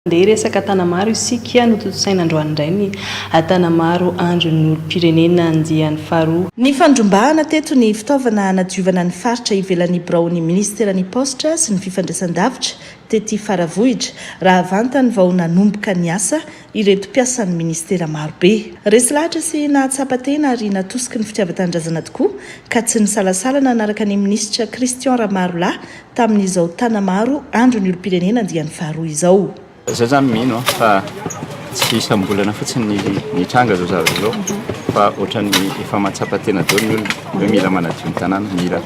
Andeha hiresaka Tanamaro isika, notontosaina androany indray ny Tanamaro andron'ny olom-pirenena andiany faharoa. Nifandrombahana teto ny fitaovana hanadiovana ny faritra ivelan'ny biraon'ny minisiteran'ny Paositra sy ny fifandraisan-davitra tety Faravohitra, raha vantany vao nanomboka ny asa ireto mpiasan'ny minisitera marobe. Resy lahatra sy nahatsapa tena ary natosiky ny fitiavan-tanindrazana tokoa ka tsy nisalasala nanaraka ny minisitra Christian Ramarolahy tamin'izao Tanamaro andron'ny olom-pirenena andiany faharoa izao. Za zany mino fa tsy isam-bolana fotsiny ny tranga zao zavatra zao fa ohatran'ny efa mahatsapa tena daholo ny olona hoe mila manadio ny tanàna, mila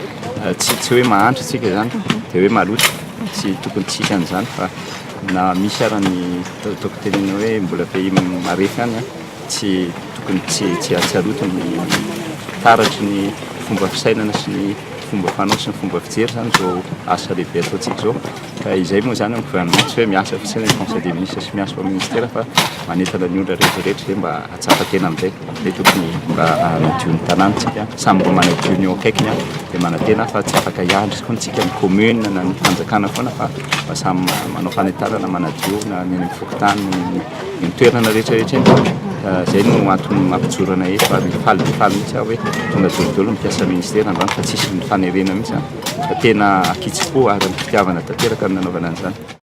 tsy tsy hoe mahantra tsika zany de hoe maloto, tsy tokony tsy hisy an'izany fa na misy ara ny ataoko tenenina hoe mbola pays marefo ihany an, tsy tokony tsy tsy tsy haloto ny taratry ny fomba fisainana sy ny fomba fanao sy ny fomba fijery izany izao asa lehibe ataontsika izao ka izay moa izany amin'ny gouvernement tsy hoe miasa fotsiny ny conseil des ministres sy miasa ao amin'ny ministère fa manentana ny olona rehetra rehetra izay mba hahatsapa tena amin'izay hoe tokony mba hanadio ny tanàna tsika samy mba manadio ny eo akaikiny dia manantena fa tsy afaka hiandry koa tsika ny commune na ny fanjakana foana fa mba samy manao fanentanana manadio na ny any amin'ny fokontany ny toerana rehetra rehetra eny. Izay no antony mampijoro anay eto ary faly dia faly mihitsy aho hoe tonga daholo daholo ny mpiasa ministera androany fa tsisy ny fanerena mihitsy fa tena ankitsim-po ary ny fitiavana tanteraka no nanaovana an'izany.